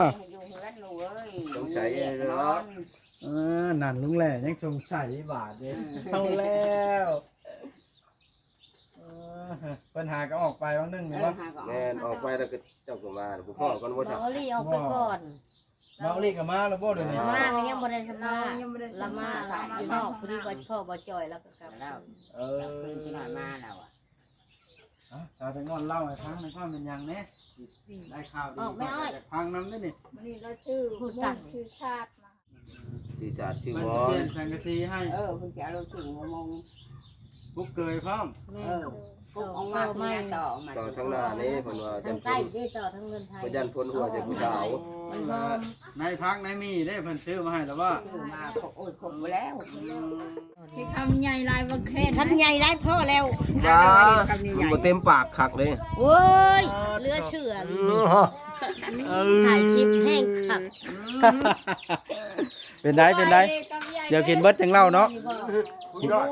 ຢູ່ເຮືອນລູກເອີຍ ສົງໄສເນາະ ເອີ ນັ້ນລຸງແຫຼຍັງສົງໄສບາດນີ້ ເອົາແລ້ວ ເອີ ເພິ່ນຫາກໍອອກໄປວັງໜຶ່ງນີ້ບໍ່? ເອີ ຫາກໍອອກ ແມ່ນ ອອກໄປແລ້ວກໍເຈົ້າກໍມາ ບໍ່ພໍ້ກັນບໍ່? ເບົາຫຼີອອກໄປກ່ອນ ເບົາຫຼີກໍມາແລ້ວບໍ່ດຽວນີ້? ມາກໍຍັງບໍ່ໄດ້ສຳມາ ລະມາລະຢູ່ນອກ ພໍດີວ່າພໍ່ບໍ່ຈ່ອຍລະກໍກັບ ເອີ ຄືນຊິມາແລ້ວອະ ເອົາ ສາວແຕງອ່ອນເລົ່າໃຫ້ຟັງແດ່ ຄວາມເປັນຫຍັງແດ່ ໄດ້ຂ່າວດີ ອອກແມ່ອ້ອຍ ຢາກຟັງນຳເດ້ນີ້ ມື້ນີ້ລາວຊື້ ຜູ້ຕັ້ງ ຊື້ຊາດມາ ຊື້ຊາດຊື້ໝອນ ເພິ່ນຈະປ່ຽນສັງກະສີໃຫ້ ເອີ ເພິ່ນຈະເອົາລົດຊື້ມາມຸງ ປຸກເກີຍພ້ອມ ເອີ ປຸກອອກມາ ຕໍ່ ຕໍ່ທາງໜ້ານີ້ ເພິ່ນວ່າ ທາງໃຕ້ເດ້ ຕໍ່ທາງເຮືອນໄທ ເພິ່ນຢ້ານຝົນຫົວໃສ່ຜູ້ສາວ ມັນຫອມ ໃນຜັກໃນໝີ່ເດ້ ເພິ່ນຊື້ມາໃຫ້ແລ້ວບໍ່? ຊື້ມາຄົບ ໂອ້ຍ ຄົບແລ້ວ ອືມ ເຮັດຄຳໃຫຍ່ຫຼາຍບໍ່ແຄ່ນ ຄຳໃຫຍ່ຫຼາຍພໍແລ້ວ ຢ່າ ມັນບໍ່ເຕັມປາກຄັກເດ້ ໂອ້ຍ ເຫຼືອເຊື່ອ ອືມ ຖ່າຍຄລິບແຮງຄັກ ເປັນໃດ ເປັນໃດ ດຽວກິນເບິດຈັ່ງເລົ່າເນາະ ກິນ ໂອ້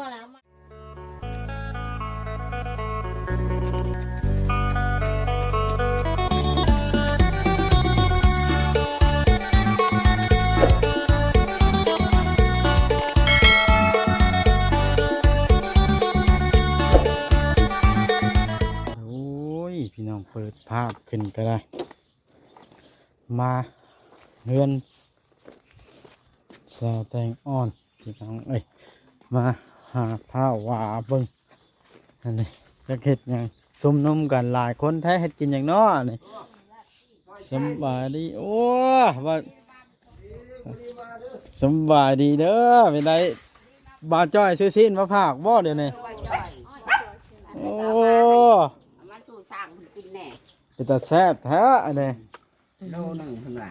ຍ ພີ່ນ້ອງ ເປີດພາບຂຶ້ນກໍໄດ້ ມາເຮືອນສາວແຕງອ່ອນ ພີ່ນ້ອງເອີຍ ມາຫາທ້າວຫວາເບິ່ງ ອັນນີ້ຈັກເຮັດຫຍັງ ຊຸມນຸມກັນຫຼາຍຄົນແທ້ ເຮັດກິນຫຍັງເນາະນີ້? ສຳບາຍດີ ໂອ້ ວ່າ ສຳບາຍດີເດີ ເປັນໃດ ບ່າວຈ້ອຍຊື້ຊີ້ນມາຝາກບໍ່ດຽວນີ້? ໂອ້ ເອົາມາສູ່ຊ່າງເພິ່ນກິນແດ່ ເປັນຕາແຊບແທ້ອັນນີ້. ໂລໜຶ່ງເພິ່ນວ່າ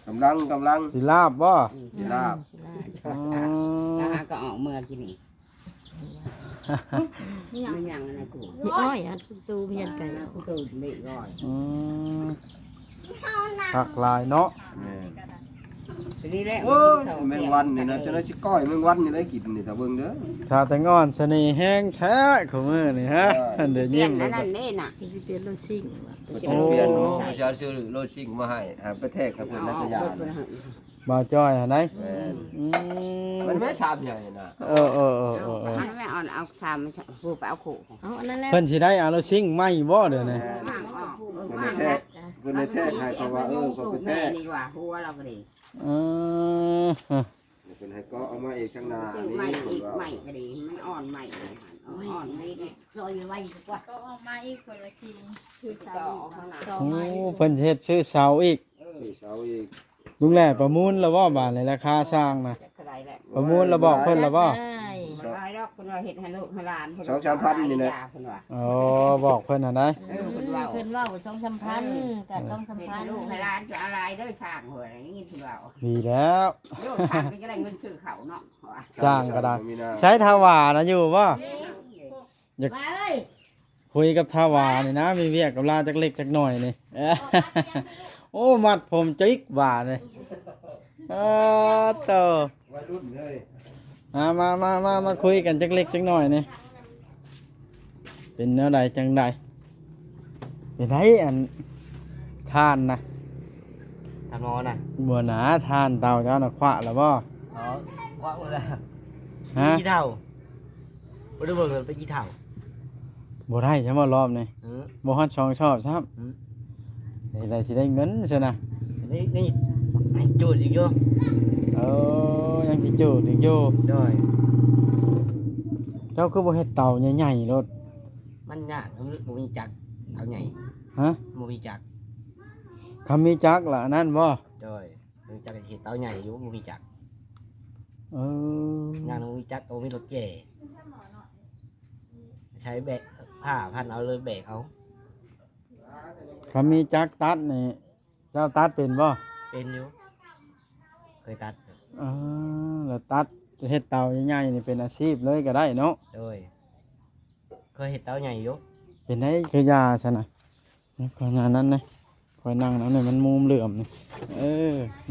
ກຳລັງ ກຳລັງ ຊິລາບບໍ່? ອືມ ຊິລາບ ອືມ ແລ້ວຫາກໍອອກເມືອກິນນີ້ ມັນຫຍັງອັນນັ້ນກູ ນີ້ອ້ອຍ ອັນຕູເມຍນໄກ່ ຕູເມຍນອ້ອຍ ອືມ ຄັກຫຼາຍເນາະ ແມ່ນ ໂອ້ຍ ແມງວັນນີ້ນະ ຈັ່ງໃດຊິກ້ອຍແມງວັນນີ້ໄດ້ກິນນີ້ ຖ້າເບິ່ງເດີ ສາວແຕງອ່ອນສະເໜ່ແຮງແທ້ຄູ່ມື້ນີ້ຮະ ເອີ ອັນເດຍິ້ມ ອັນນັ້ນເດ້ນະ ຊິປ່ຽນໂລຊິງ ໂອ້ ເພິ່ນຈະປ່ຽນ ເພິ່ນຈະຊື້ໂລຊິງມາໃຫ້ ໃຫ້ໄປແທກໃຫ້ເພິ່ນ ແລ້ວກໍຢາ ບ່າວຈ້ອຍຫັ້ນໃດ ແມ່ນ ອືມ ມັນແມ່ຊາມໃຫຍ່ນະ ເອີ ເອີ ເອີ ເອີ ເອີ ມັນແມ່ອ່ອນເອົາຊາມ ຜູ້ໄປເອົາໂຄກ ເອົາອັນນັ້ນແຫຼະ ເພິ່ນຊິໄດ້ເອົາໂລຊິງໃໝ່ບໍ່ດຽວນີ້ ເອີ ເພິ່ນໄດ້ແທກ ເພິ່ນໄດ້ແທກໃຫ້ເຂົາວ່າ ເອີ ເຂົາໄປແທກ ນີ້ວ່າຫົວລາວກໍດີ ເອີ ເພິ່ນໃຫ້ເກາະເອົາມາອີກທາງໜ້ານີ້ ເພິ່ນວ່າ ໃໝ່ກໍດີ ມັນອ່ອນໃໝ່ ອ່ອນນີ້ ລອຍໄວກວ່າ ກໍອອກມາອີກຄົນລະສີ່ ຊື່ເສົາ ໂອ້ ເພິ່ນເຮັດຊື່ເສົາອີກ ເອີ ຊື່ເສົາອີກ ລຸງແຫຼປະມູນແລ້ວບໍ່ບາດນີ້ ລາຄາຊ່າງນະ ປະມູນແລ້ວບອກເພິ່ນແລ້ວບໍ່? ບໍ່ຫຼາຍດອກ ເພິ່ນວ່າເຮັດໃຫ້ລູກໃຫ້ຫຼານ ສອງສາມພັນນີ້ແຫຼະ ເພິ່ນວ່າ ອໍ ບອກເພິ່ນຫັ້ນໃດ ເອີ ເພິ່ນເວົ້າ ເພິ່ນເວົ້າສອງສາມພັນ ເອີ ກໍສອງສາມພັນ ເຮັດໃຫ້ລູກໃຫ້ຫຼານຈະເອົາຫຼາຍເດີ ຊ່າງເພິ່ນໄດ້ຍິນເພິ່ນເວົ້າ ດີແລ້ວ ໂຍມຊ່າງເພິ່ນກໍໄດ້ເງິນຊື້ເຂົ້າເນາະ ຊ່າງກໍໄດ້ ໃຊ້ທາວານະຢູ່ບໍ່? ຢາກຄຸຍກັບທາວານີ້ນະ ມີວຽກກັບລາວຈັກເລັກຈັກໜ້ອຍນີ້ ໂອ້ ມັດຜົມຈິກບາດນີ້ ເອີ ໂຕ ໄວລຸ້ນເລີຍ ມາ ມາ ມາ ມາ ມາຄຸຍກັນຈັກເລັກຈັກໜ້ອຍນີ້ ເປັນແນວໃດຈັ່ງໃດ? ເປັນໃດອັນ ຖ່ານນະ ຖ່ານໝໍນະ? ບໍ່ນາ ຖ່ານເຕົາເຈົ້ານະ ຂວາແລ້ວບໍ່? ອໍ ຂວາໝົດແລ້ວ ຮະ? ຂີ້ເຖົ້າ ບໍ່ໄດ້ເບິ່ງເປັນຂີ້ເຖົ້າ ບໍ່ໄດ້ຊະບໍ່ລອບນີ້ ເອີ ບໍ່ຮອດສອງຊອບຊ້ຳ ອືມ ເຮັດໃດຊິໄດ້ເງິນຊັ້ນນະ ນີ້ ນີ້ ໃຫ້ຈູດອີກຢູ່ ເອີ ຍັງຊິຈູດອີກຢູ່ ໂດຍ ເຈົ້າຄືບໍ່ເຮັດເຕົາໃຫຍ່ໆໂລດ ມັນຍາກ ມັນບໍ່ມີຈັກເຕົາໃຫຍ່ ຮະ ບໍ່ມີຈັກ ຄັນມີຈັກລະອັນນັ້ນບໍ່? ໂດຍ ມີຈັກເຮັດເຕົາໃຫຍ່ຢູ່ ບໍ່ມີຈັກ ເອີ ຍັງບໍ່ມີຈັກ ກໍບໍ່ມີລົດແກ່ ໃຊ້ແບກ ຜ້າພັນເອົາເລີຍ ແບກເອົາ ຄັນມີຈັກຕັດນີ້ ເຈົ້າຕັດເປັນບໍ່? ເປັນຢູ່ ເຄີຍຕັດ ເອີ ແລ້ວຕັດເຮັດເຕົາໃຫຍ່ໆນີ້ເປັນອາຊີບເລີຍກໍໄດ້ເນາະ ໂດຍ ເຄີຍເຮັດເຕົາໃຫຍ່ຢູ່ ເປັນໃດຄືຢ່າຊັ້ນນະ ນີ້ຂ້ອຍຫານັ້ນນະ ຂ້ອຍນັ່ງນຳນີ້ ມັນມຸມເຫຼື້ອມນີ້ ເອີ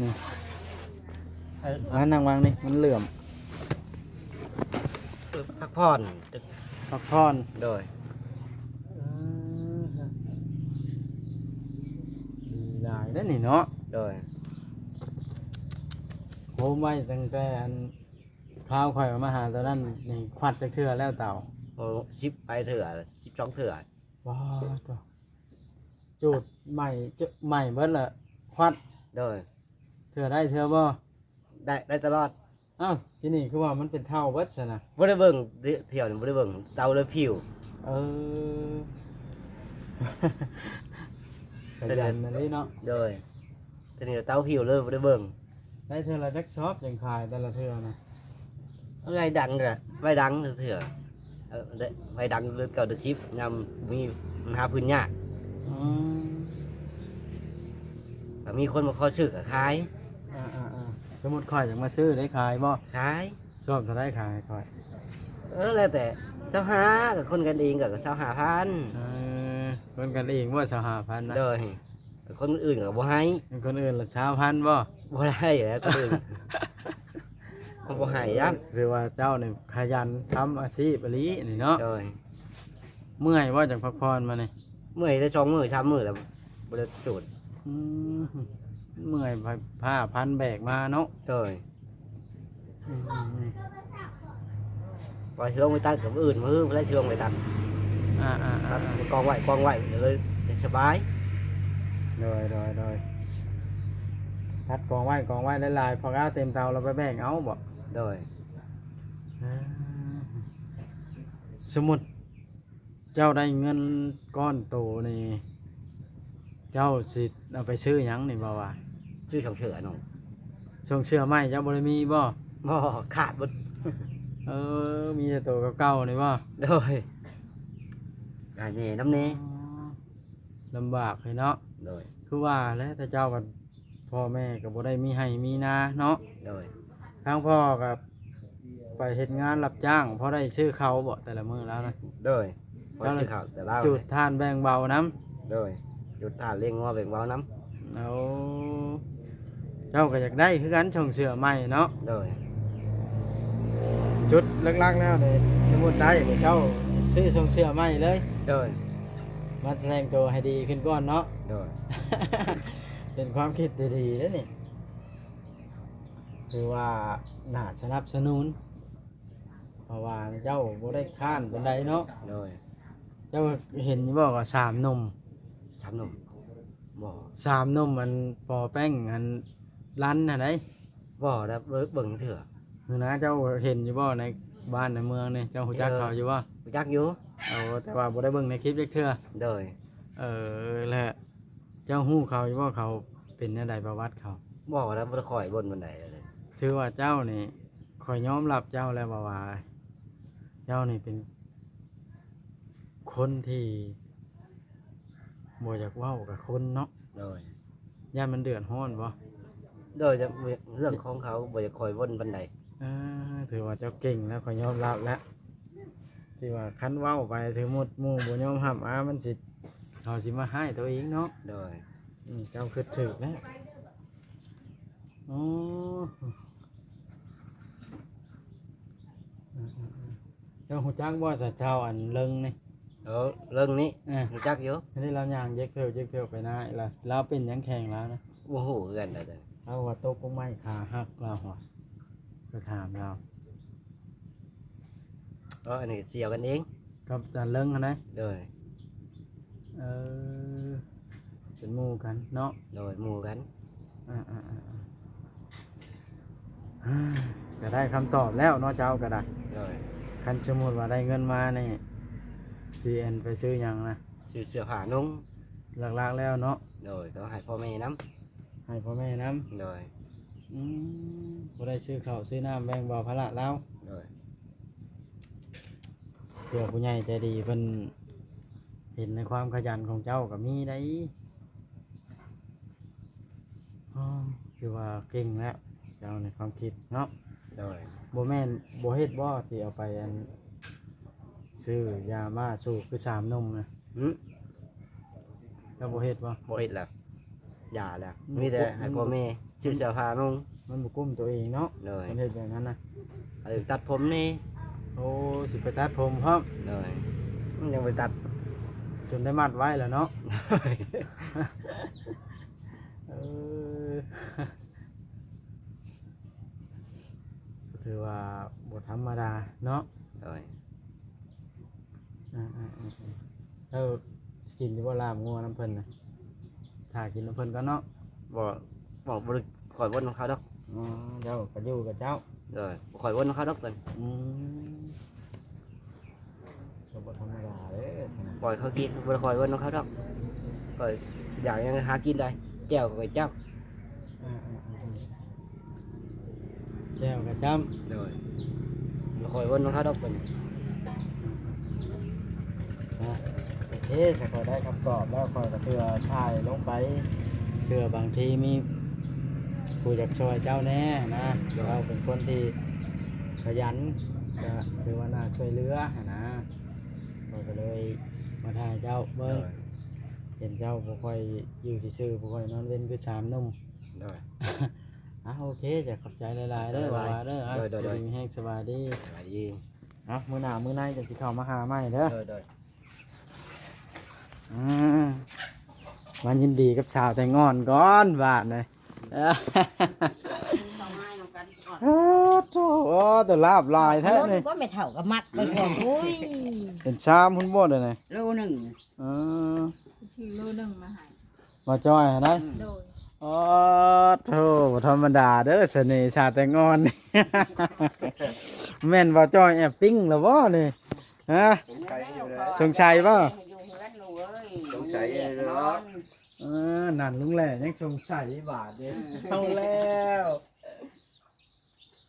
ນີ້ ເອີ ມານັ່ງວາງນີ້ ມັນເຫຼື້ອມ ພັກຜ່ອນ ພັກຜ່ອນ ໂດຍ ອືມ ດີນ ຫຼາຍເດ້ນີ້ເນາະ. ໂດຍ. ໂອ້ ໄວ້ຕັ້ງແຕ່ອັນ ຄາວຂ້ອຍມາຫາຕອນນັ້ນນີ້ ຄວັດຈັກເທື່ອແລ້ວເຕົ່າ? ໂອ້ ສິບປາຍເທື່ອ ສິບສອງເທື່ອ. ວ້າ ໂທ້ ຈູດໃໝ່ ໃໝ່ເບິດລະຄວັດ. ໂດຍ. ເທື່ອໄດ້ເທື່ອບໍ່? ໄດ້ ໄດ້ຕະຫຼອດ. ອ້າວ ທີ່ນີ້ຄືວ່າມັນເປັນເທົ້າເບິດຊັ້ນນະ? ບໍ່ໄດ້ເບິ່ງ ດ- ທ່ຽວນີ້ບໍ່ໄດ້ເບິ່ງ ເຕົາເລີຍຜິວ. ເອີ ຂະຫຍັນອັນນີ້ເນາະ. ໂດຍ. ຕົວນີ້ເຕົາຜິວເລີຍ ບໍ່ໄດ້ເບິ່ງ. ໄດ້ເທື່ອລະຈັກຊອບຈັ່ງຂາຍແຕ່ລະເທື່ອນະ? ໄວ້ດັງເທື່ອ ໄວ້ດັງເທື່ອ ເອີ ໄດ້ ໄວ້ດັງເດືອນເກົ້າເດືອນສິບ ຍາມມີບັນຫາພື້ນຍາກ. ອືມ. ກໍມີຄົນມາຂໍຊື້ກໍຂາຍ. ອ່າໆໆ ສົມມຸດຂ້ອຍຢາກມາຊື້ໄດ້ຂາຍບໍ່? ຂາຍ. ຊອບເທົ່າໃດຂາຍໃຫ້ຂ້ອຍ? ເອີ ແລ້ວແຕ່ ຊາວຫ້າ ກໍຄົນກັນເອງກໍຊາວຫ້າພັນ. ເອີ ຄົນກັນເອງບໍ່ ຊາວຫ້າພັນນະ? ໂດຍ. ຄົນອື່ນກໍບໍ່ໃຫ້. ຄົນອື່ນລະຊາວພັນບໍ່? ບໍ່ໄດ້ແລ້ວຄົນອື່ນ ເຂົາບໍ່ໃຫ້. ເອີ ຖືວ່າເຈົ້ານີ້ຂະຫຍັນທຳອາຊີບອີ່ຫຼີນີ້ເນາະ. ໂດຍ. ເມື່ອຍບໍ່ ຈັ່ງພັກຜ່ອນມານີ້? ເມື່ອຍໄດ້ສອງມື້ສາມມື້ແລ້ວ ບໍ່ໄດ້ສູດ. ອືມ ເມື່ອຍ ພ- ພາພັນແບກມາເນາະ. ໂດຍ. ອືມ ວ່າຊິລົງໄປຕັດກັບອື່ນ ມື້ອື່ນພຸ້ນແຫຼະຊິລົງໄປຕັດ. ອ່າໆໆ ຕັດກອງໄວ້ ກອງໄວ້ ກໍເລີຍສະບາຍ. ໂດຍ ໂດຍ ໂດຍ. ຕັດກອງໄວ້ ກອງໄວ້ຫຼາຍໆ ພໍກະເຕັມເຕົາ ແລ້ວໄປແບ່ງເອົາບໍ່? ໂດຍ. ເອີ ສົມມຸດ ເຈົ້າໄດ້ເງິນກ້ອນໂຕນີ້ ເຈົ້າຊິເອົາໄປຊື້ຫຍັງນີ້ ບໍ່ວ່າ ຊື້ຊ່ອງເສື້ອໜຸ່ງ. ຊ່ອງເສື້ອໃໝ່ເຈົ້າບໍ່ໄດ້ມີບໍ່? ບໍ່ ຂາດເບິດ. ເອີ ມີແຕ່ໂຕເກົ່າໆນີ້ບໍ່? ໂດຍ. ໃຫ້ແມ່ນຳແດ່. ອໍ ລຳບາກເລີຍເນາະ. ໂດຍ. ຄືວ່າແຫຼະ ແຕ່ເຈົ້າກໍ ພໍ່ແມ່ກໍບໍ່ໄດ້ມີໄຮ່ມີນາເນາະ. ໂດຍ. ທາງພໍ່ກໍໄປເຮັດງານຮັບຈ້າງ ພໍໄດ້ຊື້ເຂົ້າບໍ່ແຕ່ລະມື້ລາວນະ? ໂດຍ. ພໍໄດ້ຊື້ເຂົ້າແຕ່ລາວ. ເຈົ້າຈູດຖ່ານແບ່ງເບົານຳ? ໂດຍ. ຈູດຖ່ານລ້ຽງງົວແບ່ງເບົານຳ. ໂອ້ ເຈົ້າກໍຢາກໄດ້ຄືກັນ ຊ່ອງເສື້ອໃໝ່ເນາະ. ໂດຍ. ຈຸດຫຼັກໆແລ້ວນີ້ ສົມມຸດໄດ້ນີ້ ເຈົ້າຊື້ຊ່ອງເສື້ອໃໝ່ເລີຍ. ໂດຍ. ມາແຕ່ງໂຕໃຫ້ດີຂຶ້ນກ່ອນເນາະ. ໂດຍ. ເປັນຄວາມຄິດທີ່ດີເດ້ນີ້ ຖືວ່າໜ້າສະໜັບສະໜູນ ເພາະວ່າເຈົ້າບໍ່ໄດ້ຄ້ານປານໃດເນາະ. ໂດຍ. ເຈົ້າເຫັນຢູ່ບໍ່ວ່າສາມໜຸ່ມ? ສາມໜຸ່ມ? ບໍ່. ສາມໜຸ່ມ ອັນ ປໍແປ້ງ ອັນ ລັນຫັ້ນໃດ. ບໍ່ໄດ້ເບິ່ງເທື່ອ. ຫັ້ນນະ ເຈົ້າເຫັນຢູ່ບໍ່ໃນບ້ານໃນເມືອງນີ້ ເຈົ້າຮູ້ຈັກເຂົາຢູ່ບໍ່? ຮູ້ຈັກຢູ່. ໂອ້ ແຕ່ວ່າບໍ່ໄດ້ເບິ່ງໃນຄລິບຈັກເທື່ອ. ໂດຍ. ເອີ ແລະ ເຈົ້າຮູ້ເຂົາຢູ່ບໍ່ ເຂົາເປັນແນວໃດ ປະຫວັດເຂົາ? ບໍ່ ບໍ່ໄດ້ຄ່ອຍເບິ່ງປານໃດເລີຍ. ຖືວ່າເຈົ້ານີ້ ຂ້ອຍຍອມຮັບເຈົ້າແລ້ວວ່າ ເຈົ້ານີ້ເປັນຄົນທີ່ບໍ່ຢາກເວົ້າກັບຄົນເນາະ. ໂດຍ. ຢ້ານມັນເດືອດຮ້ອນບໍ່? ໂດຍ ເລື່ອງຂອງເຂົາບໍ່ຢາກຄ່ອຍເບິ່ງປານໃດ. ເອີ ຖືວ່າເຈົ້າເກັ່ງແລ້ວ ຂ້ອຍຍອມຮັບແລ້ວ ທີ່ວ່າຄັນເວົ້າໄປ ສົມມຸດໝູ່ບໍ່ຍອມຮັບ ອາ ມັນຊິ ເຂົາຊິມາຮ້າຍໂຕເອງເນາະ. ໂດຍ. ອືມ ເຈົ້າຄິດຖືກແລ້ວ. ອໍ ເຈົ້າຮູ້ຈັກບໍ່ຊະ ທ້າວອັນເລິງນີ້? ເອີ ເລິງນີ້ ເອີ ຮູ້ຈັກຢູ່. ອັນນີ້ລາວຍ່າງເຈັກເພວເຈັກເພວໄປນາ ລາວ ລາວເປັນຫຍັງແຂ້ງລາວນະ? ບໍ່ຮູ້ຄືກັນ. ລາວວ່າຕົກກົກໄມ້ຂາຫັກ ລາວວ່າ ໄປຖາມລາວ. ເອີ ອັນນີ້ສຽວກັນເອງ ກັບຈານເລິງຫັ້ນໃດ. ໂດຍ. ເອີ ເປັນໝູ່ກັນເນາະ. ໂດຍ ໝູ່ກັນ. ອ່າໆ ກໍໄດ້ຄຳຕອບແລ້ວເນາະ ເຈົ້າກໍໄດ້. ໂດຍ. ຄັນສົມມຸດວ່າໄດ້ເງິນມານີ້ ຊິອັນໄປຊື້ຫຍັງນະ? ຊື້ເສື້ອຜ້ານຸ່ງ ຫຼັກໆແລ້ວເນາະ. ໂດຍ. ກໍໃຫ້ພໍ່ແມ່ນຳ. ໃຫ້ພໍ່ແມ່ນຳ. ໂດຍ. ອືມ ບໍ່ໄດ້ຊື້ເຂົ້າຊື້ນ້ຳແບ່ງເບົາພາລະລາວ. ໂດຍ. ເພື່ອຜູ້ໃຫຍ່ໃຈດີເພິ່ນເຫັນໃນຄວາມຂະຫຍັນຂອງເຈົ້າກໍມີໄດ໋. ອໍ ຖືວ່າເກັ່ງແລ້ວເຈົ້າໃນຄວາມຄິດເນາະ. ໂດຍ. ບໍ່ແມ່ນ ບໍ່ເຮັດບໍ່ ທີ່ເອົາໄປອັນ ຊື້ຢາມ້າສູບຄືສາມໜຸ່ມນະ? ຫຶ? ເຈົ້າບໍ່ເຮັດບໍ່? ບໍ່ເຮັດແລ້ວ ຢ່າແລ້ວ. ມີແຕ່ໃຫ້ພໍ່ແມ່ຊື້ເສື້ອຜ້ານຸ່ງ. ມັນບໍ່ກຸ້ມໂຕເອງເນາະ. ໂດຍ. ມັນເຮັດແບບນັ້ນນະ. ເອີ ຕັດຜົມແດ່. ໂອ້ ຊິໄປຕັດຜົມພ້ອມ. ໂດຍ. ມັນຍັງບໍ່ໄດ້ຕັດ ຈົນໄດ້ມັດໄວ້ແລ້ວເນາະ. ໂດຍ. ເອີ ກໍຖືວ່າບໍ່ທຳມະດາເນາະ. ໂດຍ. ອືມໆໆ ແລ້ວຊິກິນຢູ່ບໍ່ລາບງົວນຳເພິ່ນນະ? ຖ້າກິນນຳເພິ່ນກ່ອນເນາະ. ບໍ່ ບໍ່ ບໍ່ໄດ້ ຂ້ອຍບໍ່ນຳເຂົາດອກ. ອໍ ເຈົ້າກໍຢູ່ກັບເຈົ້າ. ໂດຍ. ບໍ່ຄ່ອຍເວົ້ານຳເຂົາດອກເພິ່ນ. ອືມ ກໍບໍ່ທຳມະດາເດ້. ປ່ອຍເຂົາກິນ ບໍ່ຄ່ອຍເວົ້ານຳເຂົາດອກ. ຂ້ອຍຢາກຫຍັງຫາກິນໄດ້ ແຈ່ວກໍເຈົ້າ. ອືມໆໆ ແຈ່ວກໍຈ້ຳ. ໂດຍ. ບໍ່ຄ່ອຍເວົ້ານຳເຂົາດອກເພິ່ນ. ອ່ະ ໂອເຄ ຖ້າຂ້ອຍໄດ້ຄຳຕອບແລ້ວ ຂ້ອຍກໍຖືວ່າຖ່າຍລົງໄປ ເພື່ອບາງທີມີຜູ້ຢາກຊ່ອຍເຈົ້າແດ່ນະ. ໂດຍ. ເຈົ້າເປັນຄົນທີ່ຂະຫຍັນ ກໍຖືວ່າໜ້າຊ່ວຍເຫຼືອຫັ້ນນະ. ຂ້ອຍກໍເລີຍມາຖ່າຍເຈົ້າເບິ່ງ. ໂດຍ. ເຫັນເຈົ້າບໍ່ຄ່ອຍຢູ່ຊື່ໆ ບໍ່ຄ່ອຍນອນເວັນຄືສາມໜຸ່ມ. ໂດຍ. ອ່ະ ໂອເຄ ຈະຂອບໃຈຫຼາຍໆເດີ ໂດຍ ວ່າເດີ. ໂດຍໆໆ ຢູ່ດີມີແຮງ ສະບາຍດີ ສະບາຍດີ. ເອົາ ມື້ໜ້າມື້ໃນຈັ່ງຊິເຂົ້າມາຫາໃໝ່ເດີ. ໂດຍໆ. ອ່າ ມາຍິນດີກັບສາວແຕງອ່ອນກ່ອນບາດນີ້. ເຂົ້າມານຳກັນກ່ອນ. ໂອ້ໂຕ ໂອ້ ແຕ່ລາບຫຼາຍແທ້ນີ້. ບໍ່ແມ່ເຖົ້າກໍມັດໄປກ່ອນ. ໂອ້ຍ ເປັນຊາມພຸ້ນບໍ່ເດນີ້? ໂລໜຶ່ງ. ເອີ ຊື້ໂລໜຶ່ງມາໃຫ້ ມາຈ່ອຍຫັ້ນໃດ. ອືມ ໂດຍ. ອໍ ໂທ້ ບໍ່ທຳມະດາເດີ ສະເໜ່ຊາແຕງອ່ອນ. ແມ່ນບໍ່ຈ່ອຍແອບປີ້ງລະບໍ່ນີ້? ຮະ ສົງໄສຢູ່ເດີ ສົງໄສບໍ່? ຢູ່ເຮືອນລູກເອີຍ ສົງໄສຢູ່ເນາະ. ເອີ ນັ້ນລຸງແຫຼຍັງສົງໄສບາດເດ້. ອືມ ເອົາແລ້ວ.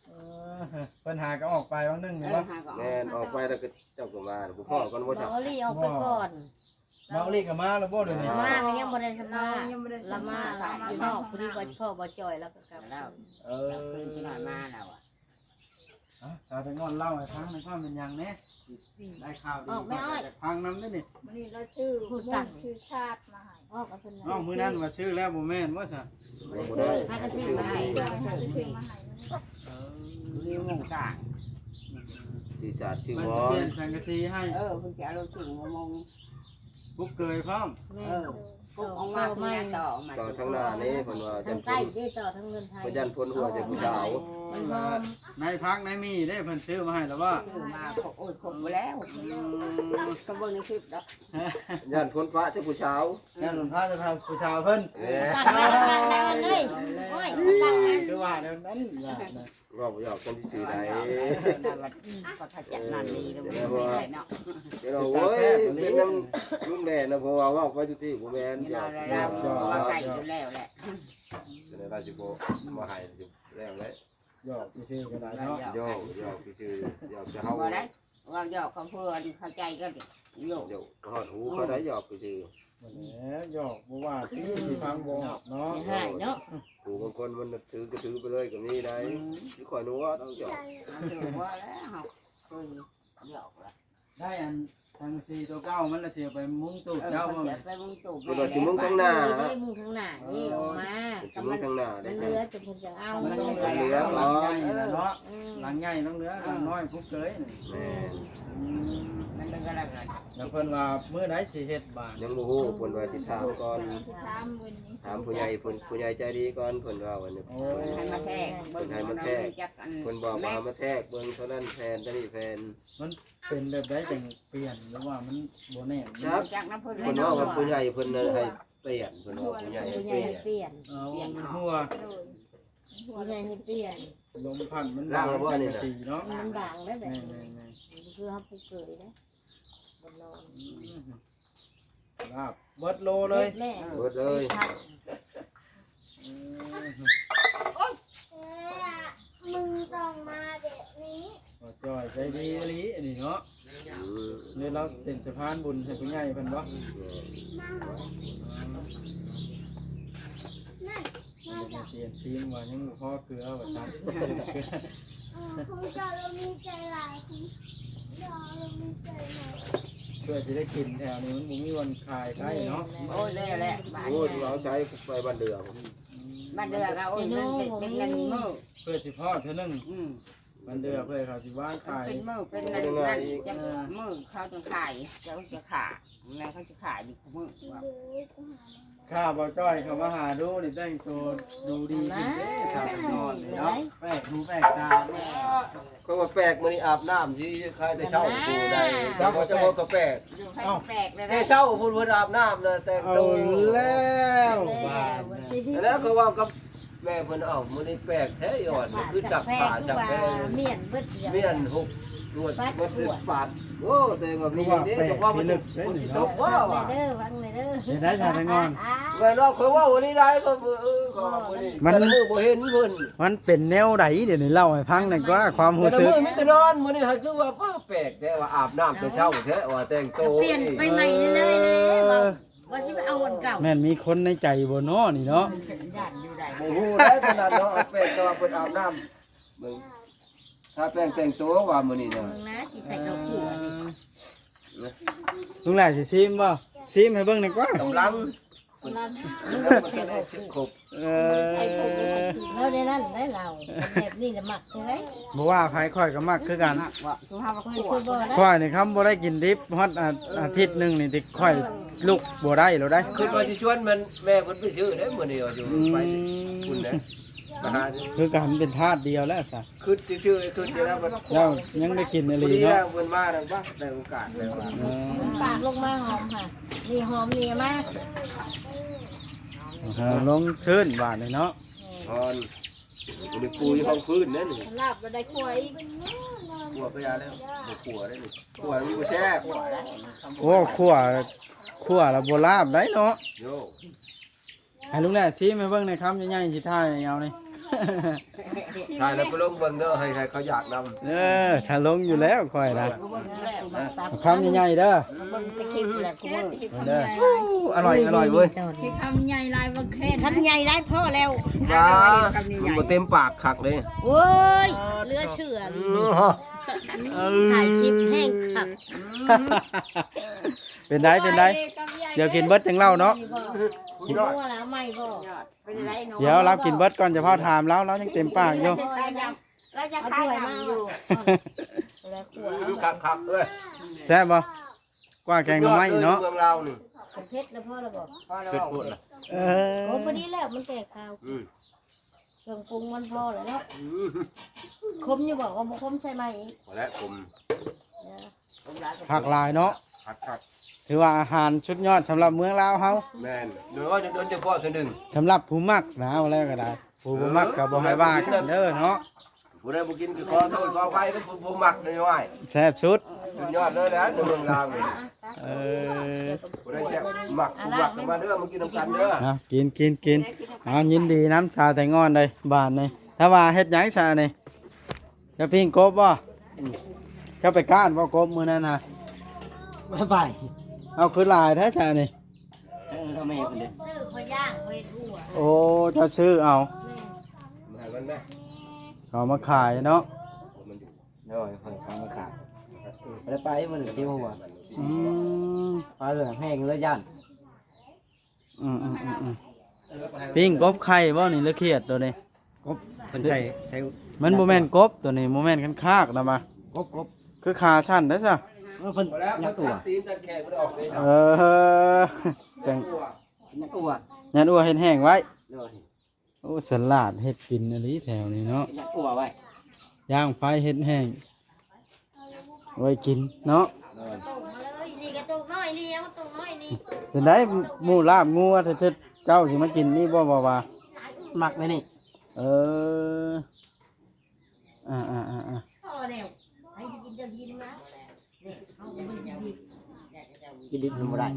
ເອີ ເພິ່ນຫາກໍອອກໄປວັງໜຶ່ງນີ້ບໍ່? ເອີ ຫາກໍອອກ ແມ່ນ ອອກໄປແລ້ວກໍເຈົ້າກໍມາ ບໍ່ພໍ້ກັນບໍ່? ເບົາອາລີອອກໄປກ່ອນ. ເບົາອາລີກໍມາແລ້ວບໍ່ດຽວນີ້? ມາ ຍັງບໍ່ໄດ້ສຳພາດ. ລະມາ ລະຢູ່ນອກ ພໍດີບໍ່ພໍ້ບໍ່ຈ່ອຍ ລາວກໍກັບ. ເອີ ລາວຄືນຊິມາແລ້ວອະ. ອ່ະ ສາວແຕງອ່ອນເລົ່າໃຫ້ຟັງ ໃນຄວາມເປັນຫຍັງແດ່? ໄດ້ຂ່າວດີ ອອກແມ່ອ້ອຍ ຢາກຟັງນຳເດ້ນີ້. ມື້ນີ້ລາວຊື້ໝູ່ຊື້ຊາດມາໃຫ້. ອອກກັບເພິ່ນ. ເອົ້າ ມື້ນັ້ນວ່າຊື້ແລ້ວບໍ່ແມ່ນບໍ່ຊະ? ບໍ່ໄດ້ ພາກັນຊື້ມາໃຫ້. ຊື້ມາໃຫ້. ເອີ ມີໝູ່ກາງ ຊື້ຊາດຊື້ໝໍ ມັນຈະປ່ຽນສັງກະສີໃຫ້. ເອີ ເພິ່ນຈະເອົາລົງຊື້ໝໍ ປຸກເກີຍພ້ອມ. ແມ່ນ. ເອີ ປຸກອອກມາ ຕໍ່ໃໝ່ ຕໍ່ທາງໜ້ານີ້ ເພິ່ນວ່າ ທາງໃຕ້ເດ້ ຕໍ່ທາງເງິນໄທ ເພິ່ນຢ້ານຝົນຫົວໃສ່ຜູ້ສາວ. ນາຍຜັກນາຍໝີ່ເດ້ ເພິ່ນຊື້ມາໃຫ້ແລ້ວບໍ່? ຊື້ມາ ໂອ້ຍ ຄົບບໍ່ແລ້ວ. ອືມ ກໍເບິ່ງໃນຄລິບດອກ. ຢ້ານຝົນຟ້າໃສ່ຜູ້ສາວ ຢ້ານຝົນຟ້າໃສ່ຜູ້ສາວເພິ່ນ. ເອີ ຕັ້ງໄວ້ ຕັ້ງໄວ້ເລີຍ. ໂອ້ຍ ຕັ້ງໄວ້ ຄືວ່າແນວນັ້ນ. ເວົ້າຫຍອກກັນຊື່ໆໃດ. ອືມ ກໍຂະຫຍັນນັ້ນນີ້ ເນາະ ເປັນຫຍັງລຸງແຫຼນະ ເພາະວ່າເວົ້າໄປຊື່ໆ ບໍ່ແມ່ນ ຫຍອກ ເວົ້າໃກ້ຢູ່ແລ້ວແຫຼະ. ຈະໄດ້ວ່າຊິບໍ່ມາໃຫ້ຢູ່ແລ້ວແຫຼະ. ຫຍອກຊື່ໆກໍໄດ້ເນາະ. ຫຍອກ ຫຍອກຊື່ໆ ຫຍອກຈະເຮົາ ບໍ່ໄດ້ ເວົ້າຫຍອກກັບເພື່ອນເຂົ້າໃຈກັນ. ໂຍ ໂຍ ຮອດຫູເຂົາໄດ້ ຫຍອກຊື່ໆ. ບໍ່ແລ້ວ ຫຍອກບໍ່ວ່າຕິ ຊິຟັງບໍ່ອອກເນາະ. ຢ່າຮ້າຍເນາະ. ຜູ້ບາງຄົນມັນຖືກະຖືໄປເລີຍກໍມີໄດ໋. ອືມ ຄືຂ້ອຍນີ້ວ່າຕ້ອງຫຍອກ ມັນຖືກວ່າແລ້ວ ເຮົາເຄີຍຫຍອກລະ. ໄດ້ອັນສັງກະສີຕົວເກົ່າມັນລະຊິເອົາໄປມຸງຕູບເຈົ້າບໍ່? ເອີ ເພິ່ນຊິເອົາໄປມຸງຕູບ. ເພິ່ນວ່າຊິມຸງທາງໜ້າ ມຸງທາງໜ້ານີ້ອອກມາ. ເພິ່ນຊິມຸງທາງໜ້າໄດ້ ມັນເຫຼືອແຕ່ເພິ່ນຈະເອົາ ມັນເຫຼືອ ເອີ ຫຼັງໃຫຍ່ລະເນາະ. ອືມ ຫຼັງໃຫຍ່ຕ້ອງເຫຼືອ ຫຼັງນ້ອຍປຸກເກີຍ. ແມ່ນ. ອືມ ມັນເປັນກະລະກັນ. ແລ້ວເພິ່ນວ່າມື້ໃດຊິເຮັດບາດ? ຍັງບໍ່ຮູ້ ເພິ່ນວ່າຊິຖາມກ່ອນ ຖາມມື້ນີ້ ຖາມຜູ້ໃຫຍ່ເພິ່ນ ຜູ້ໃຫຍ່ໃຈດີກ່ອນ ເພິ່ນວ່າ. ໂອ້ ເພິ່ນໃຫ້ມາແທກ ເພິ່ນໃຫ້ມາແທກ ເພິ່ນບອກວ່າໃຫ້ມາແທກເບິ່ງເທົ່ານັ້ນແຜ່ນ ເທົ່ານີ້ແຜ່ນ. ມັນເປັນແບບໃດຈັ່ງປ່ຽນ ຫຼືວ່າມັນບໍ່ແໜ້ນ? ຈັກນຳເພິ່ນ ເພິ່ນເວົ້າວ່າຜູ້ໃຫຍ່ເພິ່ນໃຫ້ປ່ຽນ ເພິ່ນວ່າຜູ້ໃຫຍ່ໃຫ້ປ່ຽນ ຜູ້ໃຫຍ່ໃຫ້ປ່ຽນ. ເອົາ ມັນຮົ່ວ ໂດຍ ຜູ້ໃຫຍ່ໃຫ້ປ່ຽນ. ລົມພັດມັນບາງຈັງຊີ້ເນາະ ມັນບາງໄດ້ແບບນີ້. ແມ່ນໆໆ ຄືເຮົາປູກເກີຍເດ້ ບໍ່ນອນ. ອືມ ລາບເບິດໂລເລີຍ ເບິດເລີຍ. ອືມ ເອີ ມຶງຕ້ອງມາແບບນີ້. ບໍ່ຈ່ອຍໃຈດີອີ່ຫຼີອັນນີ້ເນາະ. ອືມ ເລີຍລາວເປັນສະພານບຸນໃຫ້ຜູ້ໃຫຍ່ເພິ່ນບໍ່? ແມ່ນ. ນັ້ນ ມັນຈະມາປ່ຽນຊີມວ່າຍັງບໍ່ພໍເກືອວ່າຊັ້ນ. ເອີ ຂອງເຈົ້າລະມີໃຈຫຼາຍ ຂອງເຈົ້າລະມີໃຈໜ້ອຍ. ເພື່ອຊິໄດ້ກິນແຖວນີ້ມັນບໍ່ມີບ່ອນຂາຍໄດ້ເນາະ. ແມ່ນໆ ໂອ້ຍ ແລ້ວແຫຼະ ໂອ້ຍ ເອົາໃຊ້ໄປບ້ານເດືອພຸ້ນ. ອືມ ບ້ານເດືອກໍ ໂອ້ຍ ມັນເປັນ ເປັນເດືອນມື້ ເພື່ອຊິພໍເທື່ອໜຶ່ງ. ອືມ ມັນເດືອເພື່ອເຂົາຊິວາງຂາຍ ເປັນມື້ເປັນນັ້ນ ຈັ່ງມື້ເຂົາຈັ່ງຂາຍ ເຂົາຈະຂາຍ ແລ້ວເຂົາຊິຂາຍຢູ່ຄູ່ມື້ວ່າ. ຂ້າບໍ່ຈ້ອຍເຂົ້າມາຫາດູນີ້ແຕ່ງໂຕດູດີຂຶ້ນເດ້ ສາວໄປນອນນີ້ເນາະ ແປກຫູແປກຕາເນາະ. ຂ້ອຍວ່າແປກ ມື້ນີ້ອາບນ້ຳຊິ ຄາຍແຕ່ເຊົ້າ ຜູ້ໃດ ເຈົ້າກໍແປກ ເຈົ້າກໍແປກ ແຕ່ເຊົ້າພຸ້ນເພິ່ນອາບນ້ຳນະ ແຕ່ງໂຕ ເອົາແລ້ວ ບາດນີ້ ແລ້ວຂ້ອຍເວົ້າກັບ ແມ່ເພິ່ນ ເອົ້າ ມື້ນີ້ແປກແທ້ ຍອດ ຄືຈັກຜ້າຈັກແພ ມ້ຽນເບິດ ມ້ຽນຫົກ ລວດເບິດ ປາດ ໂອ້ ແຕ່ວ່າມີແດ່ ເພາະວ່າມັນຝົນຊິຕົກບໍ່ ເດີ ຟັງແດ່ເດີ ເຮັດໄດ້ຊະ ໄປງອນ ແມ່ນວ່າຂ້ອຍເວົ້າອັນນີ້ໄດ້ ກໍ ເອີ ກໍມື້ນີ້ ມັນ ແຕ່ລະມື້ບໍ່ເຫັນເພິ່ນ ມັນເປັນແນວໃດ ດຽວນີ້ເລົ່າໃຫ້ຟັງແດ່ກວ່າ ຄວາມຮູ້ສຶກ ແຕ່ລະມື້ມີແຕ່ນອນ ມື້ນີ້ຫາຄືວ່າ ປ້າ ແປກແທ້ວ່າ ອາບນ້ຳແຕ່ເຊົ້າແທ້ວ່າ ແຕ່ງໂຕ ປ່ຽນໄປໃໝ່ເລີຍແຫຼະ ເອີ ວ່າຊິໄປເອົາອັນເກົ່າ ແມ່ນມີຄົນໃນໃຈບໍ່ນໍນີ້ເນາະ ຢ້ານຢູ່ໃດ ບໍ່ຮູ້ແລ້ວຕອນນັ້ນເນາະ ແປກແຕ່ວ່າເພິ່ນອາບນ້ຳ ເບິ່ງ ທາແປງແຕ່ງໂຕວ່າມື້ນີ້ນະ ເບິ່ງນະ ຊິໃສ່ເຂົ້າຂົ້ວນີ້ ລຸງຫຼ້າຊິຊີມບໍ່? ຊີມໃຫ້ເບິ່ງແດ່ກວ່າ ກຳລັງ ກຳລັງ ເອີ ແລ້ວໃນນັ້ນໄດ໋ລາວ ແບບນີ້ລະມັກ ຄືໄດ໋ ບໍ່ວ່າໃຜ ຂ້ອຍກໍມັກຄືກັນ ຂ້ອຍຊິບໍ່ໄດ້ ຂ້ອຍນີ້ຄຳບໍ່ໄດ້ກິນດິບຮອດອາ ອາທິດໜຶ່ງນີ້ຕິ ຂ້ອຍລຸກບໍ່ໄດ້ແລ້ວໄດ໋ ຄິດວ່າຊິຊວນແມ່ນແມ່ເພິ່ນໄປຊື້ເດ້ ມື້ນີ້ວ່າຢູ່ ອືມ ໄປພຸ້ນເດ້ ມາຫາ ຄືກັນເປັນທາດດຽວແລ້ວຊະ ຄິດຊື່ໆ ຄິດຢູ່ແລ້ວ ແລ້ວຍັງໄດ້ກິນອີ່ຫຼີເນາະ ພໍດີແລ້ວເພິ່ນມານັ້ນ ໄດ້ໂອກາດແລ້ວວ່າ ເອີ ປາກລົງມາຫອມຄ່ະ ນີ້ຫອມນີ້ມາ ເອີ ລົງທຶນບາດນີ້ເນາະ ຮອນ ນີ້ປຸຍຮອງພື້ນເດ້ນີ້ ລາບບໍ່ໄດ້ຂົ້ວອີກ ຂົ້ວກໍຢ່າແລ້ວ ບໍ່ຂົ້ວເດ້ນີ້ ຂົ້ວມັນບໍ່ແຊບ ໂອ້ ຂົ້ວ ຂົ້ວລະບໍ່ລາບໄດ໋ເນາະ ໂຍ ໃຫ້ລຸງແຫຼ້ຊີມໃຫ້ເບິ່ງແດ່ ຄຳໃຫຍ່ໆ ຊິຖ່າຍໃຫ້ເອົານີ້ ຖ່າຍແລ້ວໄປລົງເບິ່ງເດີ ໃຫ້ ໃຫ້ເຂົາຢາກນຳ ເອີ ຖ້າລົງຢູ່ແລ້ວຂ້ອຍນະ ຄຳໃຫຍ່ໆ ເດີ ເບິ່ງແຕ່ຄລິບແຫຼະ ເດີ ອະລ່ອຍ ອະລ່ອຍເວີຍ ຄືຄຳໃຫຍ່ຫຼາຍບໍ່ແຄ່ ຄຳໃຫຍ່ຫຼາຍພໍແລ້ວ ວ້າ ຄຳໃຫຍ່ ມັນບໍ່ເຕັມປາກຄັກເດ້ ໂອ້ຍ ເຫຼືອເຊື່ອ ອືມ ເອີ ຖ່າຍຄລິບແຮງຄັກ ເປັນໃດ ເປັນໃດ ດຽວກິນເບິດຈັ່ງເລົ່າເນາະ ກິນຫົວລະເອົາໃໝ່ບໍ່ ເປັນໃດເນາະ ດຽວລາວກິນເບິດກ່ອນ ຈະພາຖາມລາວ ລາວຍັງເຕັມປາກຢູ່ ລາວຍັງ ລາວຍັງຄາຍນ້ຳຢູ່ ຄັກໆ ເອີຍ ແຊບບໍ່? ກວ່າແກງໜໍ່ໄມ້ເນາະ ເມືອງລາວນີ້ ເຜັດລະພໍລະບໍ່? ເຜັດໂພດລະ ເອີ ໂອ້ ພໍດີແລ້ວ ມັນແກ່ຂາວ ອືມ ເຄື່ອງປຸງມັນພໍແລ້ວເນາະ ອືມ ຂົມຢູ່ບໍ່? ບໍ່ຂົມໃສ່ໃໝ່ອີກ ພໍແລ້ວ ຂົມ ເອີ ຄັກຫຼາຍເນາະ ຄັກໆ ຖືວ່າອາຫານສຸດຍອດສຳລັບເມືອງລາວເຮົາ ແມ່ນ ໂດຍ ໂດຍສະເພາະເທື່ອໜຶ່ງ ສຳລັບຜູ້ມັກນະ ເອົາແລ້ວກໍໄດ້ ຜູ້ບໍ່ມັກກໍບໍ່ໃຫ້ວ່າກັນເດີເນາະ ຜູ້ໃດບໍ່ກິນກໍຂໍໂທດຂໍອະໄພເດີ ຜູ້ ຜູ້ມັກນີ້ວ່າແຊບສຸດ ສຸດຍອດເລີຍແຫຼະ ໃນເມືອງລາວນີ້ ເອີ ຜູ້ໃດແຊບ ມັກ ຜູ້ມັກກໍມາເດີ ມາກິນນຳກັນເດີ ເອົາ ກິນ ກິນ ກິນ ເອົາ ຍິນດີນຳສາວແຕງອ່ອນເດີ ບາດນີ້ ຖ້າວ່າເຮັດຫຍັງຊະນີ້ ເຈົ້າປີ້ງກົບບໍ່? ອືມ ເຈົ້າໄປກ້ານບໍ່ກົບມື້ນັ້ນນະ? ບໍ່ໄດ້ໄປ ເອົາ ຄືຫຼາຍແທ້ຊະນີ້? ເອີ ເອົາແມ່ເພິ່ນເດ້ ຊື້ຂ້ອຍຍ່າງ ຂ້ອຍເຮັດຫົວ ໂອ້ ເຈົ້າຊື້ເອົາ ແມ່ນ ມາເບິ່ງນະ ເຂົາເອົາມາຂາຍເນາະ ໂດຍ ຂ້ອຍເອົາມາຂາຍ ບໍ່ໄດ້ໄປມື້ນີ້ ເຮັດຫົວ ອືມ ໄປເລີຍ ແຮງເລີຍ ຢ້ານ ອືມໆໆໆ ປີ້ງກົບໄຂ່ບໍ່ນີ້ ຫຼືຂຽດໂຕນີ້? ກົບ ເພິ່ນໃສ່ ໃສ່ ມັນບໍ່ແມ່ນກົບໂຕນີ້ ບໍ່ແມ່ນຄັນຄາກນະມາ ກົບ ກົບ ຄືຂາສັ້ນເດ້ຊະ ເອີ ເພິ່ນຍັດອົ່ວ ເອີ ຈັງ ຍັດອົ່ວ ຍັດອົ່ວເຮັດແຫ້ງໄວ້ ໂດຍ ໂອ້ ສະຫຼາດເຮັດກິນອີ່ຫຼີແຖວນີ້ເນາະ ຍັດອົ່ວໄວ້ ຍ່າງໄຟເຮັດແຫ້ງ ໄວ້ກິນເນາະ ເອີ ເປັນໃດໝູລາບງົວ ເຈົ້າຊິມາກິນນີ້ບໍ່ ບໍ່ວ່າ ມັກແນວນີ້ ເອີ ອ່າໆໆໆ ພໍແລ້ວ ໃຜຊິກິນເຈົ້າກິນມາ ກິນດິບມັນບໍ່ໄດ້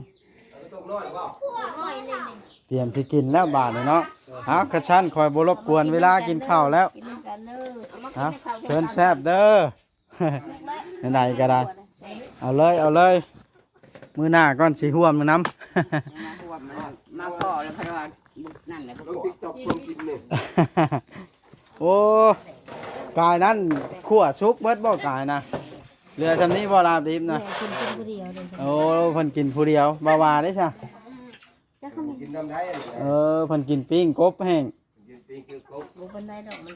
ຕຽມຊິກິນແລ້ວບາດນີ້ເນາະ ເອົາ ຄັນຊັ້ນຂ້ອຍບໍ່ລົບກວນເວລາກິນເຂົ້າແລ້ວ ເອົາ ເຊີນແຊບເດີ ແນວໃດກໍໄດ້ ເອົາເລີຍ ເອົາເລີຍ ມື້ໜ້າກ່ອນຊິຮ່ວມນຳ ມາພໍແລ້ວ ເພາະວ່ານັ້ນແຫຼະ ລົງ TikTok ເພິ່ນກິນນີ້ ໂອ້ ກາຍນັ້ນຂົ້ວສຸກເບິດບໍ່ ກາຍນະ ເຫຼືອຊ່ຳນີ້ບໍ່ ລາບດິບນະ ແມ່ນ ເພິ່ນກິນຜູ້ດຽວເດ້ ໂອ້ ເພິ່ນກິນຜູ້ດຽວ ບໍ່ວ່າເດ້ຊະ ຈັກຄຳ ກິນນຳໄດ້ ເອີ ເພິ່ນກິນປີ້ງກົບແຫ້ງ ກິນປີ້ງຄືກົບ ບໍ່ປານໃດດອກ ມັນ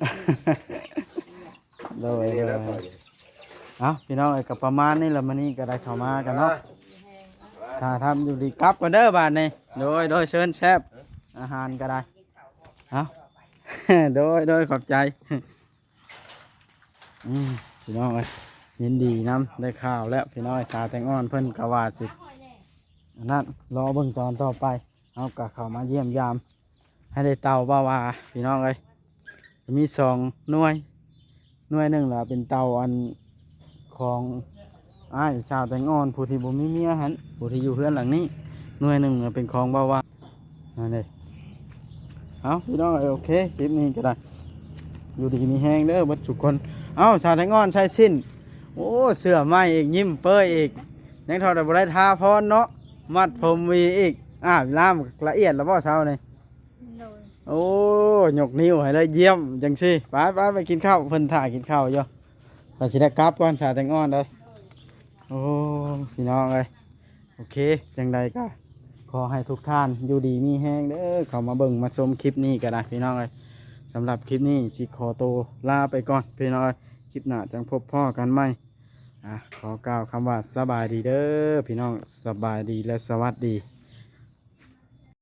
ໂດຍ ໂດຍ ເອົ້າ ພີ່ນ້ອງເອີຍ ກໍປະມານນີ້ລະ ມື້ນີ້ກໍໄດ້ເຂົ້າມາກັນເນາະ ອ່າ ຖ້າທຳຢູ່ດີ ກັບກ່ອນເດີບາດນີ້. ໂດຍ ໂດຍ ເຊີນແຊບ ອາຫານກໍໄດ້. ເອົ້າ ໂດຍ ໂດຍ ຂອບໃຈ. ອືມ ພີ່ນ້ອງເອີຍ ຍິນດີນຳ ໄດ້ຂ່າວແລ້ວພີ່ນ້ອງເອີຍ. ສາວແຕງອ່ອນເພິ່ນກໍວ່າຊິ ອັນນັ້ນ ລໍເບິ່ງຕອນຕໍ່ໄປ. ເຮົາກໍເຂົ້າມາຢ້ຽມຢາມ ໃຫ້ໄດ້ເຕົ່າບ່າວາ ພີ່ນ້ອງເອີຍ. ມີສອງໜ່ວຍ ໜ່ວຍໜຶ່ງລະເປັນເຕົ່າອັນຂອງອ້າຍສາວແຕງອ່ອນ ຜູ້ທີ່ບໍ່ມີເມຍຫັ້ນ ຜູ້ທີ່ຢູ່ເຮືອນຫຼັງນີ້. ໜ່ວຍໜຶ່ງລະເປັນຂອງບ່າວາ ນັ້ນເດ້. ເອົາ ພີ່ນ້ອງເອີຍ ໂອເຄ ຄລິບນີ້ກໍໄດ້ ຢູ່ດີມີແຮງເດີເບິດທຸກຄົນ. ເອົ້າ ສາວແຕງອ່ອນໃສ່ສິ້ນ ໂອ້ ເສື້ອໃໝ່ອີກ ຍິ້ມເປີຍອີກ ຍັງເທົ່າໃດບໍ່ໄດ້ທາພອນເນາະ ມັດຜົມຫວີອີກ ອາບນ້ຳລະອຽດແລ້ວບໍ່ເຊົ້ານີ້? ໂດຍ ໂອ້ ຍົກນິ້ວໃຫ້ເລີຍ ຢ້ຽມ ຈັ່ງຊີ້. ໄປໆ ໄປກິນເຂົ້າ ເພິ່ນຖ້າກິນເຂົ້າຢູ່. ຂ້ອຍຊິໄດ້ກັບກ່ອນ ສາວແຕງອ່ອນເດີ. ໂອ້ ພີ່ນ້ອງເອີຍ ໂອເຄ ຈັ່ງໃດກໍຂໍໃຫ້ທຸກທ່ານຢູ່ດີມີແຮງເດີ ເຂົ້າມາເບິ່ງມາຊົມຄລິບນີ້ກໍໄດ້ ພີ່ນ້ອງເອີຍ. ສຳລັບຄລິບນີ້ຊິຂໍໂຕລາໄປກ່ອນ ພີ່ນ້ອງເອີຍ. ຄລິບໜ້າຈັ່ງພົບພໍ້ກັນໃໝ່. ອາ ຂໍກ່າວຄຳວ່າສະບາຍດີເດີ ພີ່ນ້ອງ. ສະບາຍດີ ແລະ ສະຫວັດດີ.